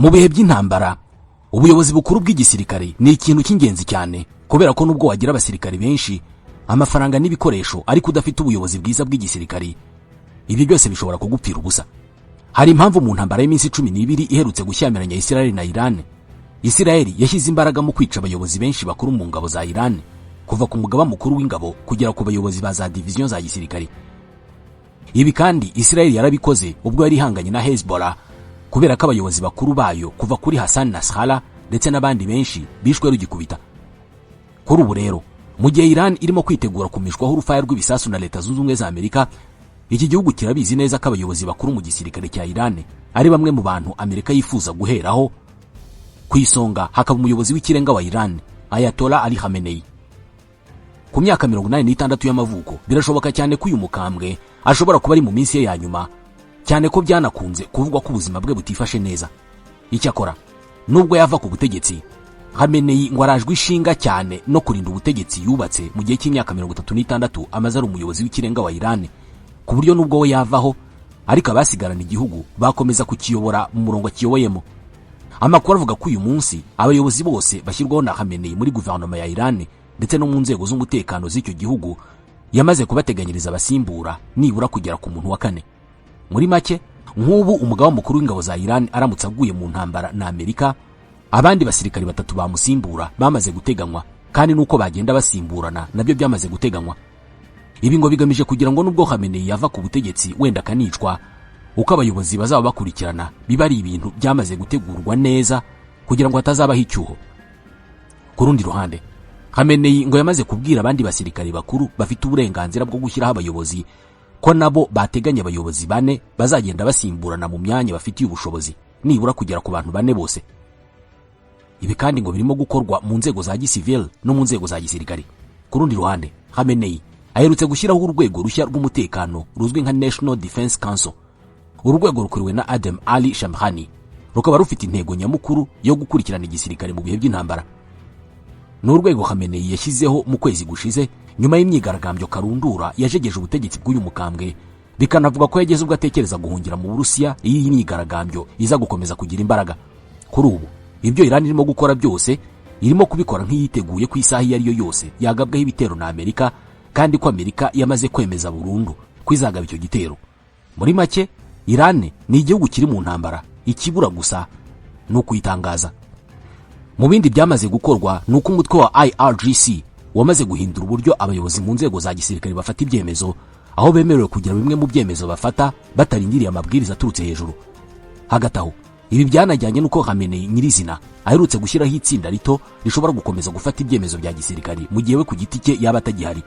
Mu bihe by'intambara, ubuyobozi bukuru bw'igisirikare ni ikintu cy'ingenzi cyane, kubera ko nubwo wagira abasirikare benshi, amafaranga n'ibikoresho, ariko udafite ubuyobozi bwiza bw'igisirikare, ibyo byose bishobora kugupfira ubusa. Hari impamvu mu ntambara y'iminsi 12 iherutse gushyamiranya Israel na Iran, Israel yashyize imbaraga mu kwica abayobozi benshi bakuru mu ngabo za Iran, kuva ku mugaba mukuru w'ingabo kugera ku bayobozi ba za diviziyo za gisirikare. Ibi kandi Israel yarabikoze ubwo yari ihanganye na Hezbollah, kubera ko abayobozi bakuru bayo, kuva kuri Hassan Nasrallah ndetse n'abandi benshi, bishwe rugikubita. Kuri ubu rero, mu gihe Iran irimo kwitegura kumishwaho urufaya rw'ibisasu na Leta Zunze Ubumwe za Amerika, iki gihugu kirabizi neza ko abayobozi bakuru mu gisirikare cya Iran ari bamwe mu bantu Amerika yifuza guheraho. Ku isonga hakaba umuyobozi w'ikirenga wa Iran, Ayatollah Ali Khamenei. Ku myaka 86 y'amavuko, birashoboka cyane ko uyu mukambwe ashobora kuba ari mu minsi ye ya nyuma, cyane ko byanakunze kuvugwa ko ubuzima bwe butifashe neza. Icyakora nubwo yava ku butegetsi, Khamenei ngo arajwe ishinga cyane no kurinda ubutegetsi yubatse mu gihe cy'imyaka 36 amaze ari umuyobozi w'ikirenga wa Iran, ku buryo nubwo we yavaho, ariko abasigarana igihugu bakomeza kukiyobora mu murongo akiyoboyemo. Amakuru avuga ko uyu munsi abayobozi bose bashyirwaho na Khamenei muri guverinoma ya Iran ndetse no mu nzego z'umutekano z'icyo gihugu yamaze kubateganyiriza abasimbura nibura kugera ku muntu wa kane. Muri make, nk'ubu umugaba mukuru w'ingabo za Iran aramutse aguye mu ntambara na Amerika, abandi basirikari batatu bamusimbura bamaze guteganywa, kandi n'uko bagenda basimburana nabyo byamaze guteganywa. Ibi ngo bigamije kugira ngo nubwo Khamenei yava ku butegetsi, wenda akanicwa, uko abayobozi bazaba bakurikirana biba ari ibintu byamaze gutegurwa neza, kugira ngo hatazabaho icyuho. Ku rundi ruhande, Khamenei ngo yamaze kubwira abandi basirikari bakuru bafite uburenganzira bwo gushyiraho abayobozi ko nabo bateganya abayobozi bane bazagenda basimburana mu myanya bafitiye ubushobozi, nibura kugera ku bantu bane bose. Ibi kandi ngo birimo gukorwa mu nzego za gisivile no mu nzego za gisirikare. Ku rundi ruhande, Khamenei aherutse gushyiraho urwego rushya rw'umutekano ruzwi nka National Defense Council. Uru rwego rukuriwe na Adam Ali Shamkhani, rukaba rufite intego nyamukuru yo gukurikirana igisirikare mu bihe by'intambara. Ni urwego Khamenei yashyizeho mu kwezi gushize, nyuma y'imyigaragambyo karundura yajegeje ubutegetsi bw'uyu mukambwe, bikanavuga ko yageze ubwo atekereza guhungira mu Burusiya iyo iyi myigaragambyo iza gukomeza kugira imbaraga. Kuri ubu ibyo Iran irimo gukora byose, irimo kubikora nk'iyiteguye ku isaha iyo ari yo yose yagabwaho ibitero na Amerika, kandi ko Amerika yamaze kwemeza burundu ko izagaba icyo gitero. Muri make, Iran ni igihugu kiri mu ntambara, ikibura gusa ni ukuyitangaza. Mu bindi byamaze gukorwa ni uko umutwe wa IRGC wamaze guhindura uburyo abayobozi mu nzego za gisirikare bafata ibyemezo, aho bemerewe kugira bimwe mu byemezo bafata batarindiriye amabwiriza aturutse hejuru. Hagati aho, ibi byanajyanye n'uko Khamenei nyirizina aherutse gushyiraho itsinda rito rishobora gukomeza gufata ibyemezo bya gisirikare mu gihe we ku giti cye yaba atagihari.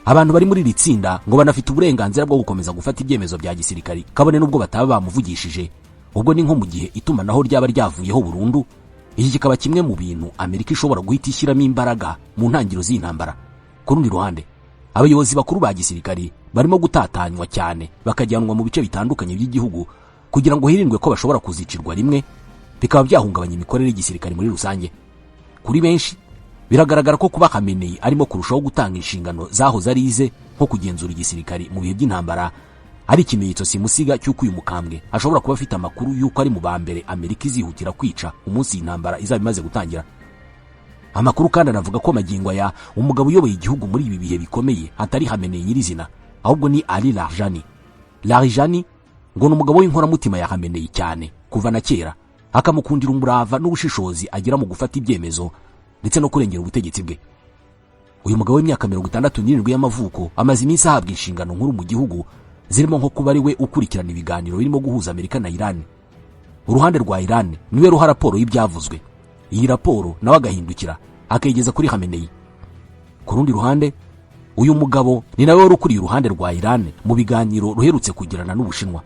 Abantu bari muri iri tsinda ngo banafite uburenganzira bwo gukomeza gufata ibyemezo bya gisirikare kabone n'ubwo bataba bamuvugishije. Ubwo ni nko mu gihe itumanaho ryaba ryavuyeho burundu. Iki kikaba kimwe mu bintu Amerika ishobora guhita ishyiramo imbaraga mu ntangiriro z'intambara. Ku rundi ruhande, abayobozi bakuru ba gisirikare barimo gutatanywa cyane, bakajyanwa mu bice bitandukanye by'igihugu, kugira ngo hirindwe ko bashobora kuzicirwa rimwe, bikaba byahungabanya imikorere y'igisirikare muri rusange. Kuri benshi biragaragara ko kuba Khamenei arimo kurushaho gutanga inshingano zahoze ari ize, nko kugenzura igisirikare mu bihe by'intambara, ari ikimenyetso simusiga cy'uko uyu mukambwe ashobora kuba afite amakuru y'uko ari mu ba mbere Amerika izihutira kwica umunsi iyi ntambara izaba imaze gutangira. Amakuru kandi anavuga ko magingo aya umugabo uyoboye igihugu muri ibi bihe bikomeye atari Khamenei nyirizina, ahubwo ni Ali Larijani. Larijani ngo ni umugabo w'inkoramutima ya Khamenei cyane kuva na kera, akamukundira umurava n'ubushishozi agira mu gufata ibyemezo ndetse no kurengera ubutegetsi bwe. Uyu mugabo w'imyaka 67 y'amavuko amaze iminsi ahabwa inshingano nkuru mu gihugu, zirimo nko kuba ari we ukurikirana ibiganiro birimo guhuza Amerika na Iran. Uruhande rwa Iran niwe ruha raporo y'ibyavuzwe, iyi raporo nawe agahindukira akayigeza kuri Khamenei. Ku rundi ruhande, uyu mugabo ni nawe wari ukuriye uruhande rwa Iran mu biganiro ruherutse kugirana n'Ubushinwa.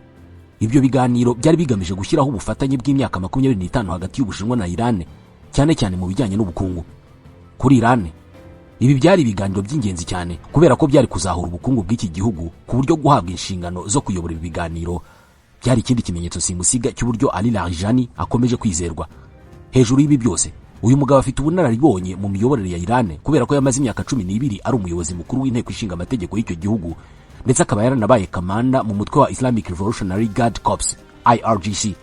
Ibyo biganiro byari bigamije gushyiraho ubufatanye bw'imyaka 25 hagati y'Ubushinwa na Iran, cyane cyane mu bijyanye n'ubukungu. Kuri Iran, ibi byari ibiganiro by'ingenzi cyane, kubera ko byari kuzahura ubukungu bw'iki gihugu, ku buryo guhabwa inshingano zo kuyobora ibi biganiro byari ikindi kimenyetso simusiga cy'uburyo Ali Larijani akomeje kwizerwa. Hejuru y'ibi byose, uyu mugabo afite ubunararibonye mu miyoborere ya Iran, kubera ko yamaze imyaka 12 ari umuyobozi mukuru w'inteko ishinga amategeko y'icyo gihugu, ndetse akaba yaranabaye kamanda mu mutwe wa Islamic Revolutionary Guard Corps, IRGC.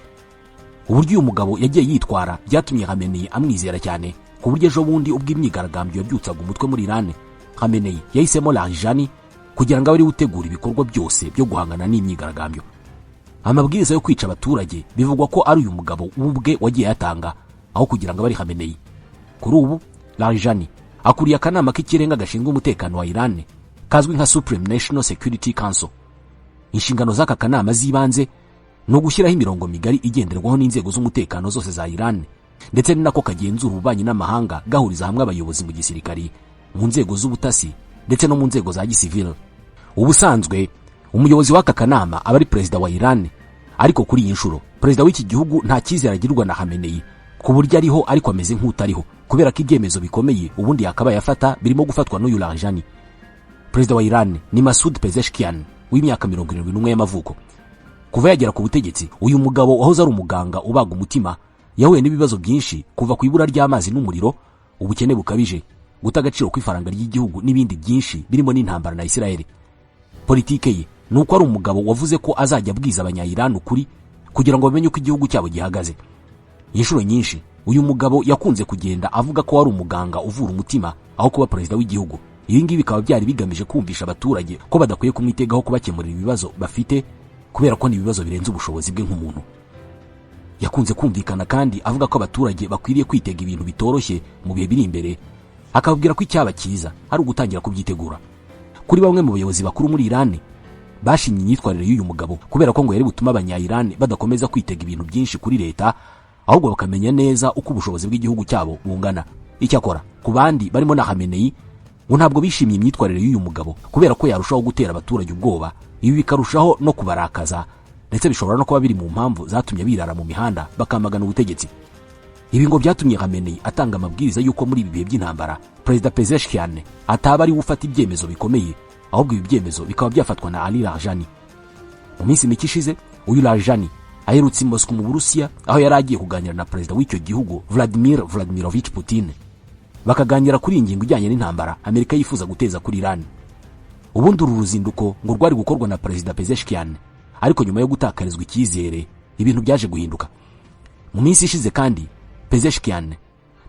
Uburyo uyu mugabo yagiye yitwara byatumye Khamenei amwizera cyane, ku buryo ejo bundi ubwo imyigaragambyo yabyutsaga umutwe muri Iran, Khamenei yahisemo Larijani kugira ngo abe ariwe utegura ibikorwa byose byo guhangana n'imyigaragambyo. Amabwiriza yo kwica abaturage bivugwa ko ari uyu mugabo ubwe wagiye yatanga aho kugira ngo abe ari Khamenei. Kuri ubu Larijani akuriye akanama k'ikirenga gashinzwe umutekano wa Iran kazwi nka Supreme National Security Council. Inshingano z'aka kanama z'ibanze ni ugushyiraho imirongo migari igenderwaho n'inzego z'umutekano zose za Iran, ndetse ni nako kagenzura ububanyi n'amahanga, gahuriza hamwe abayobozi mu gisirikari, mu nzego z'ubutasi ndetse no mu nzego za gisivile. Ubusanzwe umuyobozi w'aka kanama aba ari perezida wa Iran, ariko kuri iyi nshuro perezida w'iki gihugu nta cyizere agirirwa na Khamenei, ku buryo ariho ariko ameze nk'utariho, kubera ko ibyemezo bikomeye ubundi yakabaye afata birimo gufatwa n'uyu Larijani. Perezida wa Iran ni Masoud Pezeshkian w'imyaka 71 y'amavuko. Kuva yagera ku butegetsi, uyu mugabo wahoze ari umuganga ubaga umutima yahuye n'ibibazo byinshi, kuva ku ibura ry'amazi n'umuriro, ubukene bukabije, guta agaciro kw'ifaranga ry'igihugu n'ibindi byinshi birimo n'intambara na Israel. Politike ye ni uko ari umugabo wavuze ko azajya abwiza abanya-Iran ukuri kugira ngo bamenye uko igihugu cyabo gihagaze. Inshuro nyinshi uyu mugabo yakunze kugenda avuga ko wari umuganga uvura umutima aho kuba perezida w'igihugu. Ibi ngibi bikaba byari bigamije kumvisha abaturage ko badakwiye kumwitegaho kubakemurira ibibazo bafite, kubera ko ni ibibazo birenze ubushobozi bwe nk'umuntu. Yakunze kumvikana kandi avuga ko abaturage bakwiriye kwitega ibintu bitoroshye mu bihe biri imbere, akababwira ko icyaba cyiza ari ugutangira kubyitegura. Kuri bamwe mu bayobozi bakuru muri Iran bashimye imyitwarire y'uyu mugabo, kubera ko ngo yari butume abanya-Iran badakomeza kwitega ibintu byinshi kuri leta, ahubwo bakamenya neza uko ubushobozi bw'igihugu cyabo bungana. Icyakora ku bandi barimo na Khamenei ngo ntabwo bishimiye imyitwarire y'uyu mugabo, kubera ko yarushaho gutera abaturage ubwoba, ibi bikarushaho no kubarakaza, ndetse bishobora no kuba biri mu mpamvu zatumye birara mu mihanda bakamagana ubutegetsi. Ibi ngo byatumye Khamenei atanga amabwiriza y'uko muri ibi bihe by'intambara Perezida Pezeshkian ataba ari we ufata ibyemezo bikomeye, ahubwo ibi byemezo bikaba byafatwa na Ali Larijani. Mu minsi mike ishize uyu Larijani aherutse i Moscow mu Burusiya, aho yari agiye kuganira na perezida w'icyo gihugu Vladimir Vladimirovich Putin, bakaganira kuri iyi ngingo ijyanye n'intambara Amerika yifuza guteza kuri Iran. Ubundi uru ruzinduko ngo rwari gukorwa na Perezida Pezeshkian, ariko nyuma yo gutakarizwa icyizere ibintu byaje guhinduka. Mu minsi ishize kandi Pezeshkian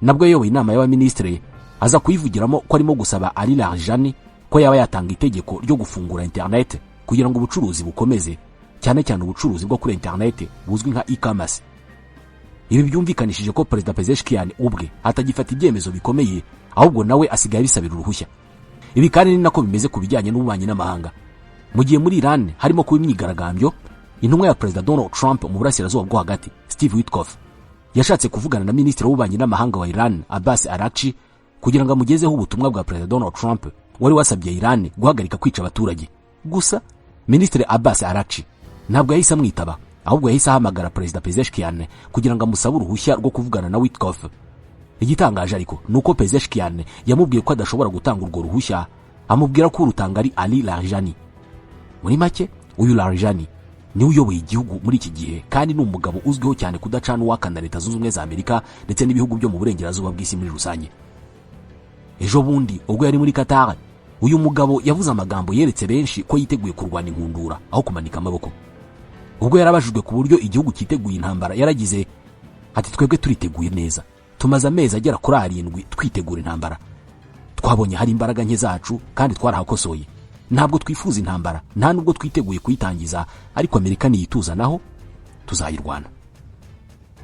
nabwo yayoboye inama y'abaminisitiri, aza kuyivugiramo ko arimo gusaba Ali Larijani ko yaba yatanga itegeko ryo gufungura internet kugira ngo ubucuruzi bukomeze, cyane cyane ubucuruzi bwo kuri internet buzwi nka e-commerce. Ibi byumvikanishije ko Perezida Pezeshkian ubwe atagifata ibyemezo bikomeye, ahubwo nawe asigaye abisabira uruhushya. Ibi kandi ni nako bimeze ku bijyanye n'ububanyi n'amahanga. Mu gihe muri Iran harimo kuba imyigaragambyo, intumwa ya Perezida Donald Trump mu burasirazuba bwo hagati Steve Witkoff yashatse kuvugana na Minisitiri w'ububanyi n'amahanga wa Iran Abbas Araghchi kugira ngo amugezeho ubutumwa bwa Perezida Donald Trump wari wasabye Iran guhagarika kwica abaturage. Gusa Minisitiri Abbas Araghchi ntabwo yahise amwitaba, ahubwo yahise ahamagara Perezida Pezeshkian kugira ngo amusabe uruhushya rwo kuvugana na Witkoff. Igitangaje ariko ni uko Pezeshkian yamubwiye ko adashobora gutanga urwo ruhushya, amubwira ko urutanga ari Ali Larijani. Muri make uyu Larijani niwe uyoboye igihugu muri iki gihe, kandi ni umugabo uzwiho cyane kudacana uwaka na Leta Zunze Ubumwe za Amerika ndetse n'ibihugu byo mu burengerazuba bw'isi muri rusange. Ejo bundi ubwo yari muri Qatar, uyu mugabo yavuze amagambo yeretse benshi ko yiteguye kurwana inkundura aho kumanika amaboko. Ubwo yarabajijwe ku buryo igihugu cyiteguye intambara, yaragize ati: "Twebwe turiteguye neza, tumaze amezi agera kuri 7 twitegura intambara. Twabonye hari imbaraga nke zacu kandi twarahakosoye. Ntabwo twifuza intambara, nta nubwo twiteguye kuyitangiza, ariko Amerika niyituzanaho tuzayirwana."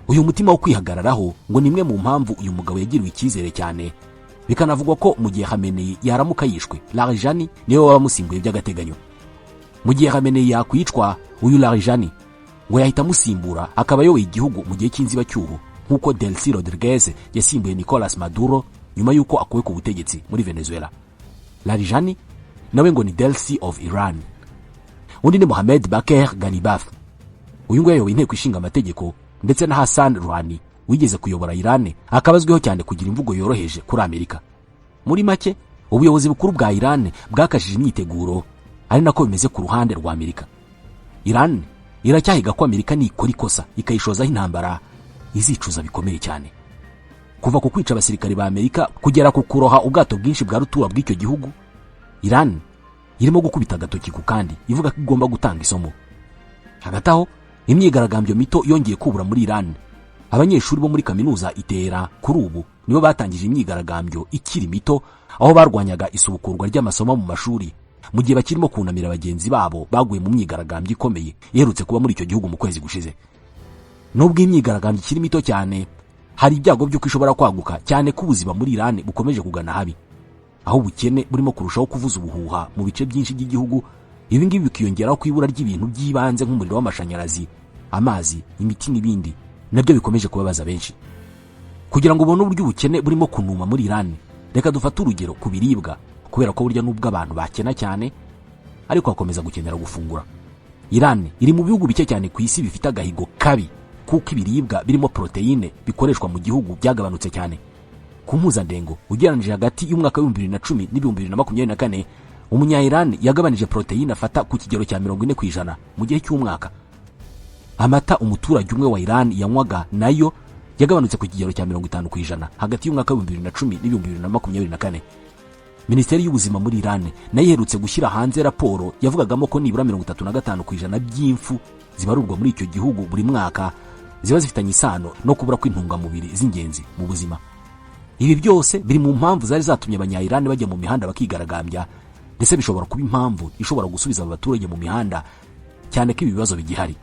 Uyu mutima wo kwihagararaho ngo ni imwe mu mpamvu uyu mugabo yagiriwe icyizere cyane, bikanavugwa ko mu gihe Khamenei yaramuka yishwe, Larijani niwe waba amusimbuye by'agateganyo. Mu gihe Khamenei yakwicwa, uyu Larijani ngo yahita amusimbura akaba ayoboye igihugu mu gihe cy'inzibacyuho, nk'uko Delcy Rodriguez yasimbuye Nicolas Maduro nyuma y'uko akuwe ku butegetsi muri Venezuela. Larijani nawe ngo ni Delcy of Iran. Undi ni Mohamed Baker Ghalibaf. Uyu nguyu yayoboye inteko ishinga amategeko, ndetse na Hassan Rouhani wigeze kuyobora Iran, akaba azwiho cyane kugira imvugo yoroheje kuri Amerika. Muri make ubuyobozi bukuru bwa Iran bwakajije imyiteguro, ari nako bimeze ku ruhande rwa Amerika. Iran iracyahiga ko Amerika nikora ikosa ikayishozaho intambara izicuza bikomeye cyane. Kuva ku kwica abasirikari ba Amerika kugera ku kuroha ubwato bwinshi bwa rutura bw'icyo gihugu, Iran irimo gukubita agatoki ku kandi ivuga ko igomba gutanga isomo. Hagati aho imyigaragambyo mito yongeye kubura muri Iran. Abanyeshuri bo muri kaminuza itera kuri ubu nibo batangije imyigaragambyo ikiri mito, aho barwanyaga isubukurwa ry'amasomo mu mashuri mu gihe bakirimo kunamira bagenzi babo baguye mu myigaragambyo ikomeye iherutse kuba muri icyo gihugu mu kwezi gushize. Nubwo imyigaragambyo ikiri mito cyane, hari ibyago by'uko ishobora kwaguka cyane ko ubuzima muri Iran bukomeje kugana habi, aho ubukene burimo kurushaho kuvuza ubuhuha mu bice byinshi by'igihugu. Ibi ngibi bikiyongeraho ku ibura ry'ibintu by'ibanze nk'umuriro w'amashanyarazi, amazi, imiti n'ibindi nabyo bikomeje kubabaza benshi. Kugira ngo ubone uburyo ubukene burimo kunuma muri Iran, reka dufate urugero ku biribwa, kubera ko burya nubwo abantu bakena cyane ariko bakomeza gukenera gufungura. Iran iri mu bihugu bike cyane ku isi bifite agahigo kabi, kuko ibiribwa birimo poroteyine bikoreshwa mu gihugu byagabanutse cyane. Ku mpuzandengo ugereranije hagati y'umwaka w'ibihumbi 2010 n'ibihumbi 2024, umunya-Iran yagabanije poroteyine afata ku kigero cya 40% mu gihe cy'umwaka. Amata umuturage umwe wa Iran yanywaga nayo yagabanutse ku kigero cya 50% hagati y'umwaka w'ibihumbi 2010 n'ibihumbi 2024. Minisiteri y'ubuzima muri Iran nayo iherutse gushyira hanze raporo yavugagamo ko nibura 35% by'imfu zibarurwa muri icyo gihugu buri mwaka ziba zifitanye isano no kubura kw'intungamubiri z'ingenzi mu buzima. Ibi byose biri mu mpamvu zari zatumye abanya-Iran bajya mu mihanda bakigaragambya, ndetse bishobora kuba impamvu ishobora gusubiza aba baturage mu mihanda, cyane ko ibi bibazo bigihari.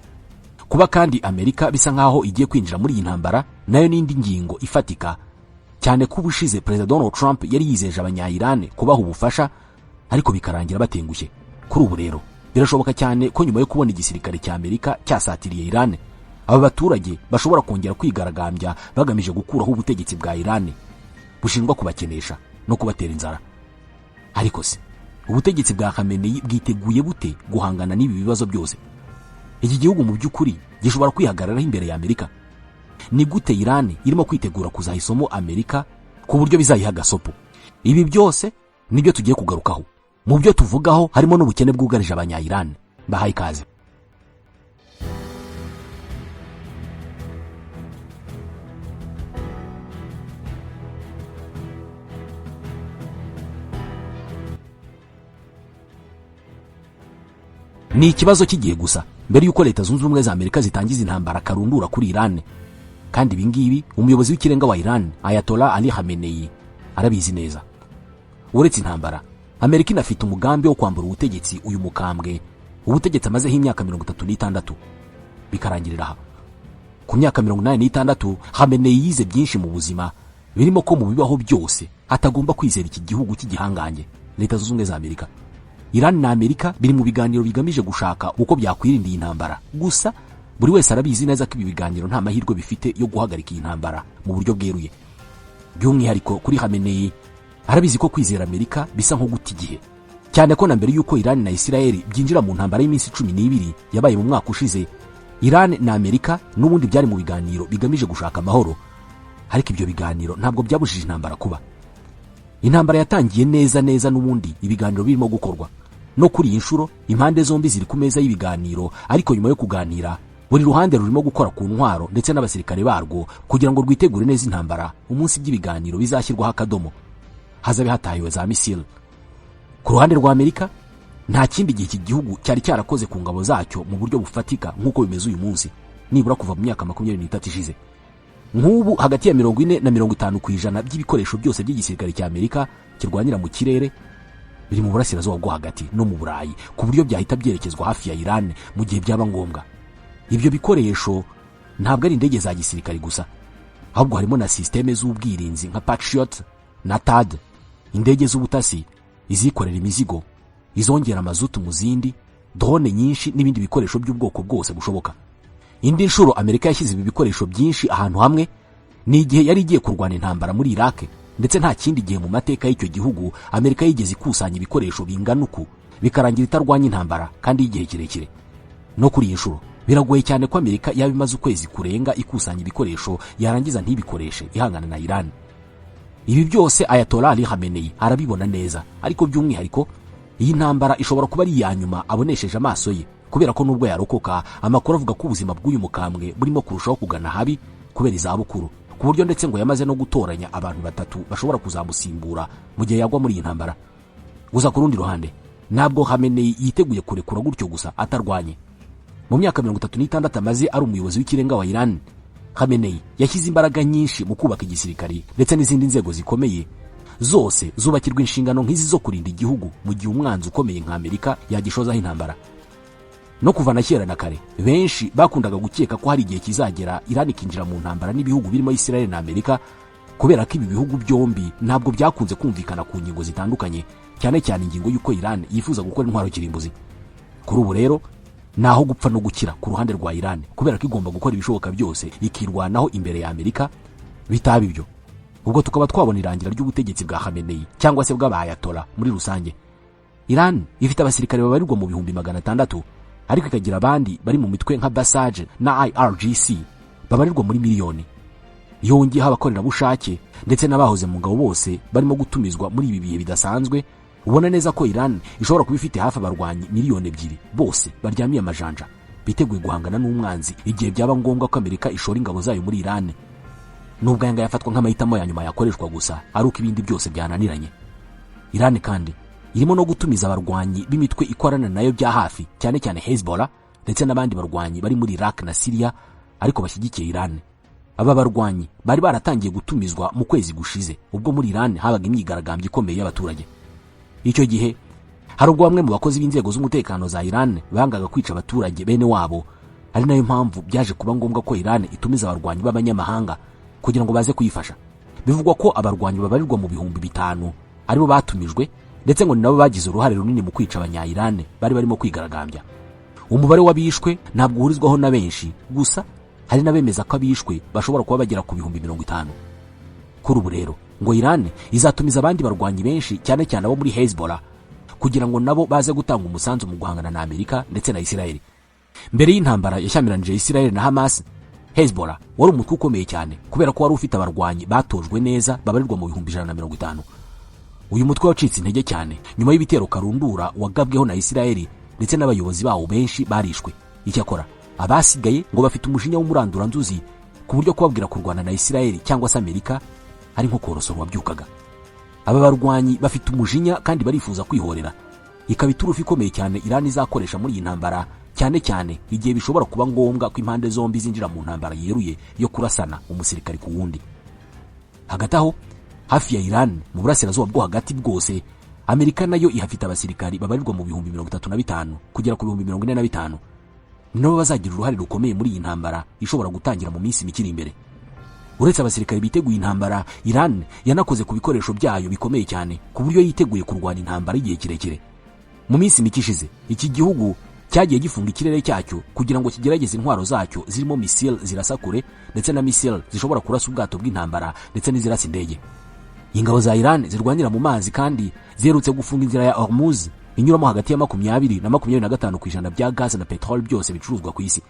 Kuba kandi Amerika bisa nkaho igiye kwinjira muri iyi ntambara nayo n'indi ngingo ifatika, cyane ko ubushize Perezida Donald Trump yari yizeje abanya-Iran kubaha ubufasha ariko bikarangira batengushye. Kuri ubu rero birashoboka cyane ko nyuma yo kubona igisirikare cya Amerika cyasatiriye Iran, aba baturage bashobora kongera kwigaragambya bagamije gukuraho ubutegetsi bwa Iran bushinjwa kubakenesha no kubatera inzara. Ariko se ubutegetsi bwa Khamenei bwiteguye bute guhangana n'ibi bibazo byose? Iki gihugu mu by'ukuri gishobora kwihagararaho imbere ya Amerika? Ni gute Iran irimo kwitegura kuzaha isomo Amerika ku buryo bizayiha agasopo? Ibi byose nibyo tugiye kugarukaho. Mu byo tuvugaho harimo n'ubukene bwugarije abanya-Iran. Bahaye ikaze. Ni ikibazo cy'igihe gusa mbere y'uko Leta Zunze Ubumwe za Amerika zitangiza intambara karundura kuri Iran. Kandi ibi ngibi umuyobozi w'ikirenga wa Iran Ayatollah Ali Khamenei arabizi neza. Uretse intambara, Amerika inafite umugambi wo kwambura ubutegetsi uyu mukambwe, ubutegetsi amazeho imyaka 36, bikarangirira aha. Ku myaka 86, Khamenei yize byinshi mu buzima, birimo ko mu bibaho byose atagomba kwizera iki gihugu cy'igihangange Leta Zunze Ubumwe za Amerika. Iran na Amerika biri mu biganiro bigamije gushaka uko byakwirinda iyi ntambara. Gusa buri wese arabizi neza ko ibi biganiro nta mahirwe bifite yo guhagarika iyi ntambara mu buryo bweruye. By'umwihariko kuri Khamenei, arabizi ko kwizera Amerika bisa nko guta igihe, cyane ko na mbere y'uko Iran na Israel byinjira mu ntambara y'iminsi 12 yabaye mu mwaka ushize, Iran na Amerika n'ubundi byari mu biganiro bigamije gushaka amahoro, ariko ibyo biganiro ntabwo byabujije intambara kuba. Intambara yatangiye neza neza n'ubundi ibiganiro birimo gukorwa. No kuri iyi nshuro impande zombi ziri ku meza y'ibiganiro, ariko nyuma yo kuganira buri ruhande rurimo gukora ku ntwaro ndetse n'abasirikare barwo kugira ngo rwitegure neza intambara umunsi by'ibiganiro bizashyirwaho akadomo, hazabe hatahiwe za misile. Ku ruhande rwa Amerika nta kindi gihe iki gihugu cyari cyarakoze ku ngabo zacyo mu buryo bufatika nk'uko bimeze uyu munsi, nibura kuva mu myaka 23 ishize. Nk'ubu hagati ya 40 na 50% by'ibikoresho byose by'igisirikare cya Amerika kirwanira mu kirere biri mu burasirazuba bwo hagati no mu Burayi, ku buryo byahita byerekezwa hafi ya Iran mu gihe byaba ngombwa. Ibyo bikoresho ntabwo ari indege za gisirikare gusa, ahubwo harimo na systeme z'ubwirinzi nka Patriot na THAAD, indege z'ubutasi, izikorera imizigo, izongera amazutu mu zindi, drone nyinshi n'ibindi bikoresho by'ubwoko bwose bushoboka. Indi nshuro Amerika yashyize ibi bikoresho byinshi ahantu hamwe ni igihe yari igiye kurwana intambara muri Iraq, ndetse nta kindi gihe mu mateka y'icyo gihugu Amerika yigeze ikusanya ibikoresho bingana uku bikarangira itarwanya intambara kandi y'igihe kirekire. No kuri iyi nshuro biragoye cyane ko Amerika yaba imaze ukwezi kurenga ikusanya ibikoresho yarangiza ntibikoreshe ihangana na Iran. Ibi byose Ayatollah Ali Khamenei arabibona neza, ariko by'umwihariko iyi ntambara ishobora kuba ari iya nyuma abonesheje amaso ye, kubera ko nubwo yarokoka amakuru avuga ko ubuzima bw'uyu mukambwe burimo kurushaho kugana habi kubera izabukuru, ku buryo ndetse ngo yamaze no gutoranya abantu batatu bashobora kuzamusimbura mu gihe yagwa muri iyi ntambara. Gusa ku rundi ruhande ntabwo Khamenei yiteguye kurekura gutyo gusa atarwanye. Mu myaka 36 amaze ari umuyobozi w'ikirenga wa Iran, Khamenei yashyize imbaraga nyinshi mu kubaka igisirikari ndetse n'izindi nzego zikomeye zose zubakirwa inshingano nk'izi zo kurinda igihugu mu gihe umwanzi ukomeye nka Amerika yagishozaho intambara. No kuva na kera na kare benshi bakundaga gukeka ko hari igihe kizagera Iran ikinjira mu ntambara n'ibihugu birimo Israel na Amerika, kubera ko ibi bihugu byombi ntabwo byakunze kumvikana ku ngingo zitandukanye, cyane cyane ingingo y'uko Iran yifuza gukora intwaro kirimbuzi. Kuri ubu rero naho gupfa no gukira ku ruhande rwa Iran, kubera ko igomba gukora ibishoboka byose ikirwanaho imbere ya Amerika. Bitaba ibyo ubwo tukaba twabona irangira ry'ubutegetsi bwa Khamenei cyangwa se bw'abayatola muri rusange. Iran ifite abasirikare babarirwa mu 600,000, ariko ikagira abandi bari mu mitwe nka Basaj na IRGC babarirwa muri miliyoni. Yongeyeho abakorerabushake ndetse n'abahoze mu ngabo bose barimo gutumizwa muri ibi bihe bidasanzwe. Ubona neza ko Iran ishobora kuba ifite hafi abarwanyi 2 miliyoni bose baryamiye amajanja, biteguye guhangana n'umwanzi igihe byaba ngombwa ko Amerika ishora ingabo zayo muri Iran. Nubwo aya ngaya afatwa nk'amahitamo ya nyuma yakoreshwa gusa ari uko ibindi byose byananiranye. Iran kandi irimo no gutumiza abarwanyi b'imitwe ikorana nayo bya hafi, cyane cyane Hezbollah ndetse n'abandi barwanyi bari muri Iraq na Syria ariko bashyigikiye Iran. Aba barwanyi bari baratangiye gutumizwa mu kwezi gushize, ubwo muri Iran habaga imyigaragambyo ikomeye y'abaturage. Icyo gihe hari ubwo bamwe mu bakozi b'inzego z'umutekano za Iran bangaga kwica abaturage bene wabo, ari nayo mpamvu byaje kuba ngombwa ko Iran itumiza abarwanyi b'abanyamahanga kugira ngo baze kuyifasha. Bivugwa ko abarwanyi babarirwa mu 5000 aribo batumijwe, ndetse ngo ni nabo bagize uruhare runini mu kwica abanya-Iran bari barimo kwigaragambya. Umubare w'abishwe ntabwo uhurizwaho na benshi, gusa hari n'abemeza ko abishwe bashobora kuba bagera ku 50,000. Kuri ubu rero ngo Iran izatumiza abandi barwanyi benshi, cyane cyane abo muri Hezbollah, kugira ngo nabo baze gutanga umusanzu mu guhangana na Amerika ndetse na Israel. Mbere y'intambara yashyamiranyije Israel na Hamas, Hezbollah wari umutwe ukomeye cyane, kubera ko wari ufite abarwanyi batojwe neza babarirwa mu 150,000. Uyu mutwe wacitse intege cyane nyuma y'ibitero karundura wagabweho na Israel, ndetse n'abayobozi bawo benshi barishwe. Icyakora abasigaye ngo bafite umujinya w'umuranduranzuzi, ku buryo kubabwira kurwana na Israel cyangwa se Amerika ari nko korosora wabyukaga. Aba barwanyi bafite umujinya kandi barifuza kwihorera, ikaba iturufu ikomeye cyane Iran izakoresha muri iyi ntambara, cyane cyane igihe bishobora kuba ngombwa ko impande zombi zinjira mu ntambara yeruye yo kurasana umusirikari ku wundi. Hagati aho hafi ya Iran mu burasirazuba bwo hagati bwose, Amerika nayo ihafite abasirikari babarirwa mu 35,000 kugera ku 45,000. Nabo bazagira uruhare rukomeye muri iyi ntambara ishobora gutangira mu minsi mike iri imbere. Uretse abasirikari biteguye intambara, Iran yanakoze ku bikoresho byayo bikomeye cyane, ku buryo yiteguye kurwana intambara y'igihe kirekire. Mu minsi mike ishize iki gihugu cyagiye gifunga ikirere cyacyo kugira ngo kigerageze intwaro zacyo zirimo misile zirasa kure, ndetse na misile zishobora kurasa ubwato bw'intambara, ndetse n'izirasa indege. Ingabo za Iran zirwanira mu mazi kandi ziherutse gufunga inzira ya Hormuz inyuramo hagati ya 20 na 25% bya gaze na peteroli byose bicuruzwa ku isi.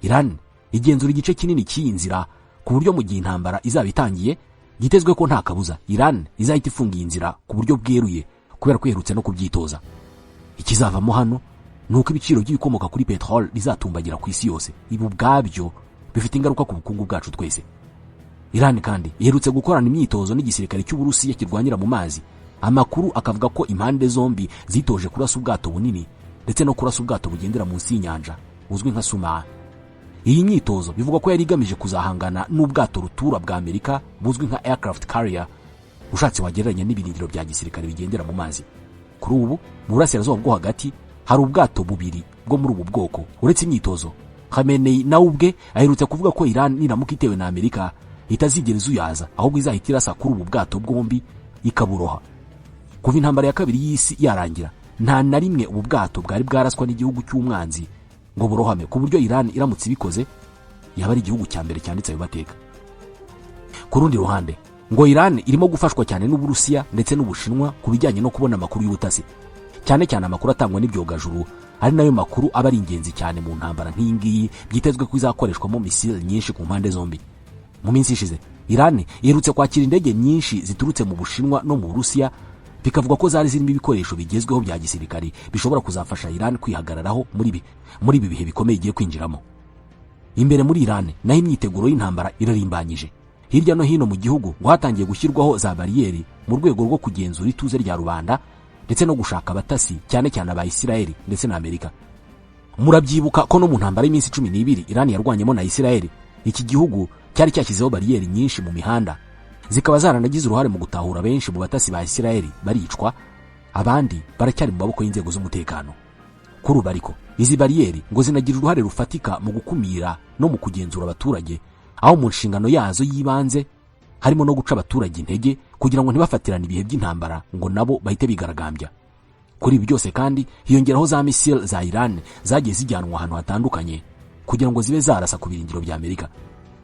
Iran igenzura igice kinini cy'iyi nzira, ku buryo mu gihe intambara izaba itangiye gitezwe ko nta kabuza Iran izahita ifunga iyi nzira ku buryo bweruye, kubera ko iherutse no kubyitoza. Ikizavamo hano ni uko ibiciro by'ibikomoka kuri peteroli bizatumbagira ku isi yose. Ibi ubwabyo bifite ingaruka ku bukungu bwacu twese. Iran kandi iherutse gukorana imyitozo n'igisirikare cy'Uburusiya kirwanira mu mazi. Amakuru akavuga ko impande zombi zitoje kurasa ubwato bunini ndetse no kurasa ubwato bugendera munsi y'inyanja buzwi nka Sumaa. Iyi myitozo bivugwa ko yari igamije kuzahangana n'ubwato rutura bwa Amerika buzwi nka aircraft carrier, ushatse wagereranya n'ibirindiro bya gisirikare bigendera mu mazi. Kuri ubu mu burasirazuba bwo hagati hari ubwato bubiri bwo muri ubu bwoko. Uretse imyitozo, Khamenei nawe ubwe aherutse kuvuga ko Iran niramuka itewe na Amerika itazigera izuyaza, ahubwo izahita irasa kuri ubu bwato bwombi ikaburoha. Kuva intambara ya kabiri y'isi yarangira, nta na rimwe ubu bwato bwari bwaraswa n'igihugu cy'umwanzi ngo burohame, ku buryo Iran iramutse ibikoze yaba ari igihugu cya mbere cyanditse ayo mateka. Ku rundi ruhande ngo Iran irimo gufashwa cyane n'Uburusiya ndetse n'Ubushinwa ku bijyanye no kubona amakuru y'ubutasi, cyane cyane amakuru atangwa n'ibyogajuru, ari nayo makuru aba ari ingenzi cyane mu ntambara nk'iyi ngiyi byitezwe ko izakoreshwamo misile nyinshi ku mpande zombi. Mu minsi ishize Iran iherutse kwakira indege nyinshi ziturutse mu Bushinwa no mu Burusiya, bikavuga ko zari zirimo ibikoresho bigezweho bya gisirikari bishobora kuzafasha Iran kwihagararaho muri ibi bihe bikomeye igiye kwinjiramo. Imbere muri Iran naho imyiteguro y'intambara irarimbanyije. Hirya no hino mu gihugu ngo hatangiye gushyirwaho za bariyeri mu rwego rwo kugenzura ituze rya rubanda ndetse no gushaka abatasi, cyane cyane aba Isirayeli ndetse na Amerika. Murabyibuka ko no mu ntambara y'iminsi 12 Iran yarwanyemo na Isirayeli. Iki gihugu cyari cyashyizeho bariyeri nyinshi mu mihanda, zikaba zaranagize uruhare mu gutahura benshi mu batasi ba Isirayeli baricwa, abandi baracyari mu maboko y'inzego z'umutekano. Kuri ubu ariko izi bariyeri ngo zinagira uruhare rufatika mu gukumira no mu kugenzura abaturage, aho mu nshingano yazo y'ibanze harimo no guca abaturage intege kugira ngo ntibafatirane ibihe by'intambara ngo nabo bahite bigaragambya. Kuri ibi byose kandi hiyongeraho za misile za Iran zagiye zijyanwa ahantu hatandukanye kugira ngo zibe zarasa ku birindiro bya Amerika.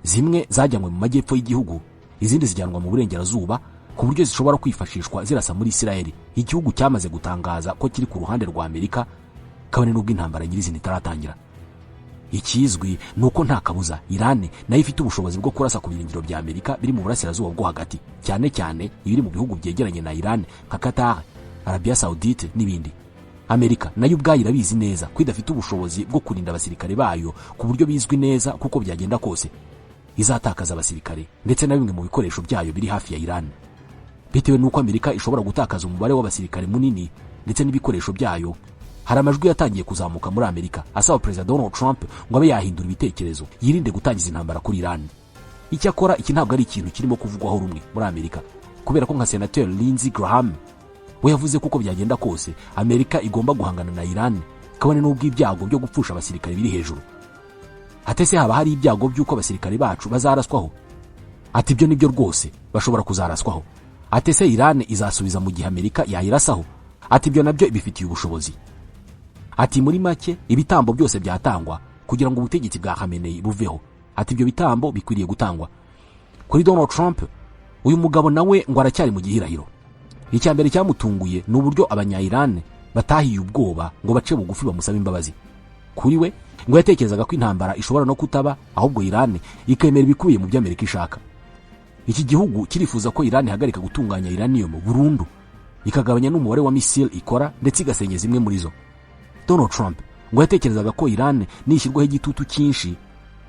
Zimwe zajyanywe mu majyepfo y'igihugu, izindi zijyanwa mu burengerazuba, ku buryo zishobora kwifashishwa zirasa muri Isirayeli, igihugu cyamaze gutangaza ko kiri ku ruhande rwa Amerika, kabone n'ubwo intambara nyirizina itaratangira. Ikizwi ni uko nta kabuza Iran nayo ifite ubushobozi bwo kurasa ku birindiro bya Amerika biri mu burasirazuba bwo hagati, cyane cyane ibiri mu bihugu byegeranye na Iran nka Qatar, Arabia Saudite n'ibindi. Amerika nayo ubwayo irabizi neza ko idafite ubushobozi bwo kurinda abasirikare bayo ku buryo bizwi neza, kuko byagenda kose izatakaza abasirikare ndetse na bimwe mu bikoresho byayo biri hafi ya Iran. Bitewe n'uko Amerika ishobora gutakaza umubare w'abasirikare munini ndetse n'ibikoresho byayo, hari amajwi yatangiye kuzamuka muri Amerika asaba Perezida Donald Trump ngo abe yahindura ibitekerezo, yirinde gutangiza intambara kuri Iran. Icyakora iki ntabwo ari ikintu kirimo kuvugwaho rumwe muri Amerika, kubera ko nka Senateur Lindsey Graham we yavuze ko uko byagenda kose Amerika igomba guhangana na Iran, kabone n'ubwo ibyago byo gupfusha abasirikare biri hejuru. Ati: "Ese haba hari ibyago by'uko abasirikare bacu bazaraswaho?" Ati: "Ibyo nibyo rwose, bashobora kuzaraswaho." Ati: "Ese Iran izasubiza mu gihe Amerika yayirasaho?" Ati: "Ibyo nabyo ibifitiye ubushobozi." Ati: "Muri make, ibitambo byose byatangwa kugira ngo ubutegetsi bwa Khamenei buveho," ati, "ibyo bitambo bikwiriye gutangwa." Kuri Donald Trump, uyu mugabo nawe ngo aracyari mu gihirahiro. Icya mbere cyamutunguye ni uburyo Abanya-Iran batahiye ubwoba ngo bace bugufi bamusabe imbabazi. Kuri we ngo yatekerezaga ko intambara ishobora no kutaba, ahubwo Iran ikemera ibikubiye mu byo Amerika ishaka. Iki gihugu kirifuza ko Iran ihagarika gutunganya uranium burundu, ikagabanya n'umubare wa misile ikora, ndetse igasenya zimwe muri zo. Donald Trump ngo yatekerezaga ko Iran nishyirwaho igitutu cyinshi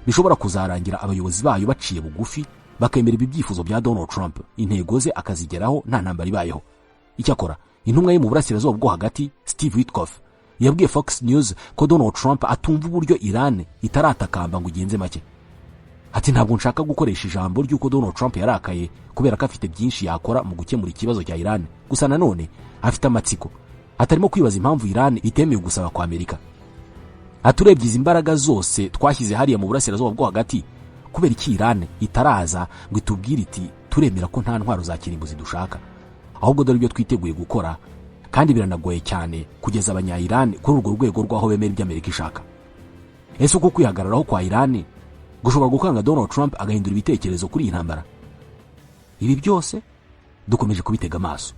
bishobora kuzarangira abayobozi bayo baciye bugufi, bakemera ibi byifuzo bya Donald Trump, intego ze akazigeraho nta ntambara ibayeho. Icyakora intumwa ye mu burasirazuba bwo hagati, Steve Witkoff, yabwiye Fox News ko Donald Trump atumva uburyo Iran itaratakamba ngo igenze make. Ati: "Ntabwo nshaka gukoresha ijambo ry'uko Donald Trump yarakaye, kubera ko afite byinshi yakora mu gukemura ikibazo cya Iran. Gusa nanone afite amatsiko, atarimo kwibaza impamvu Iran itemeye gusaba kwa Amerika." Ati: "Urebye izi mbaraga zose twashyize hariya mu burasirazuba bwo hagati, kubera iki Iran itaraza ngo itubwire iti: 'Turemera ko nta ntwaro za kirimbuzi dushaka, ahubwo dore ibyo twiteguye gukora'? Kandi biranagoye cyane kugeza Abanya-Iran kuri urwo rwego rw'aho bemera ibyo Amerika ishaka." Ese uko kwihagararaho kwa Iran gushobora gukanga Donald Trump agahindura ibitekerezo kuri iyi ntambara? Ibi byose dukomeje kubitega amaso.